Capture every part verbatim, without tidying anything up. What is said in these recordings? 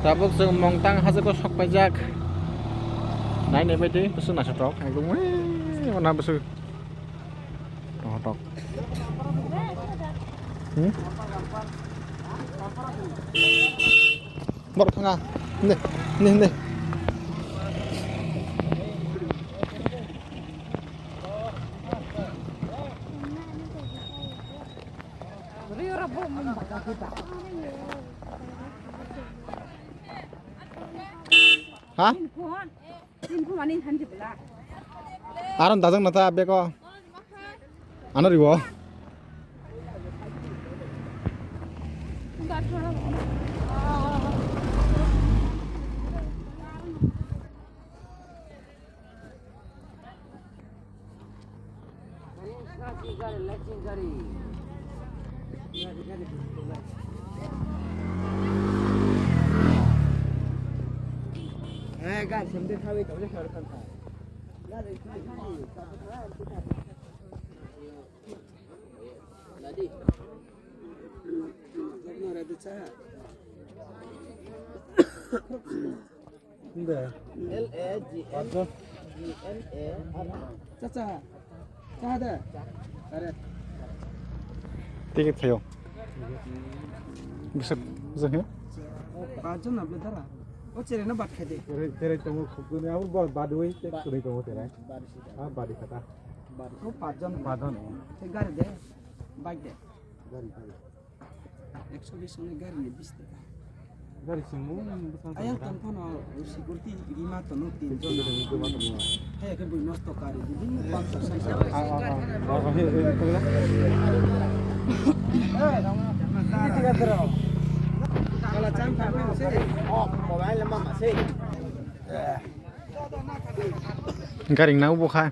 Tabuk chwng Mongtang hajago sok paijak. Nainai bai di, bwswk naithotok, ekdom, ui, wana bwswk naithotok. Hmm? Borok thanga. Hindi, hindi, hindi. Ha? Aron dajak nata beko. Ano riwo. Hindi. L A G N, G N A R. Chacha. Chaha de. Are. Ticket khayo. Bisa, bisa he? Paanch jon na bwle dara. O chere na bat khai de. Chere, chere tongo khukuni abo ba, badwi te ba-, kuni tongo chere. Badi sida. Ah, badi kata. Badi. O paanch jon. Paanch jon. Te gari de. Bike de. Gari, gari. Ekso bis ni gari ni bis taka. Gari singmo bwsang ayang tong phano security rima tono tin jon. Security rima tono. Hai ke bui nosto kari di din pansa sai. Ah, ah, ah. Ah, ah, he, he, he. Kala chang kha se. Oh, mobile ma ma se. Gari nang bo kha.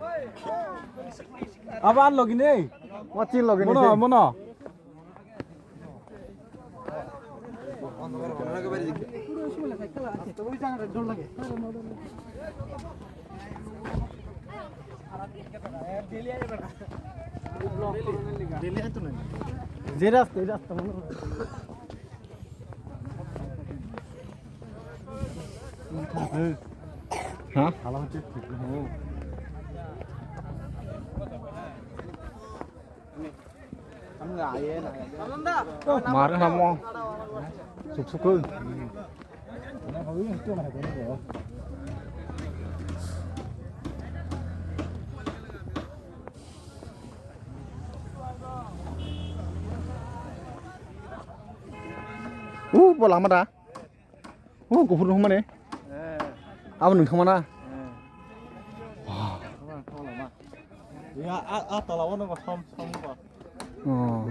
Aba logine. Wachin logine. Mono, mono. Jeras, jeras, teman. Ha? Mare namo. Suk suk. Uh, bola mada. O, kuphur nung mane. Eh. Abo nung thangmana. Eh. Wah. Wah, thangma. Ya, a, a tola o nung som, som ko. Oh.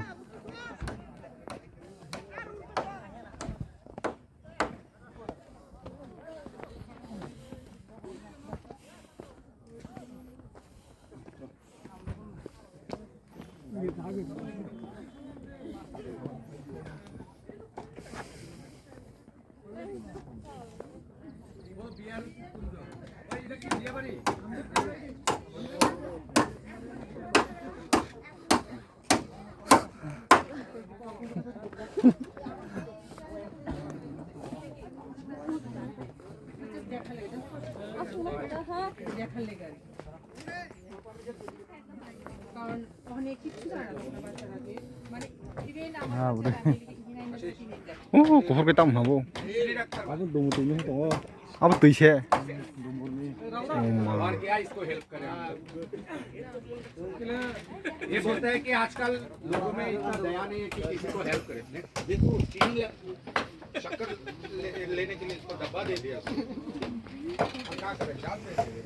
Oh, kuphur khe tamo hwnba bo. Abo twi se. Oh, ma. ये बोलता है कि आजकल लोगों में इतना दया नहीं है कि किसी को हेल्प करे। देखो, चीनी ले-, शक्कर ले-, लेने के लिए इसको डब्बा दे दिया। हम क्या करें, जान दे दिए।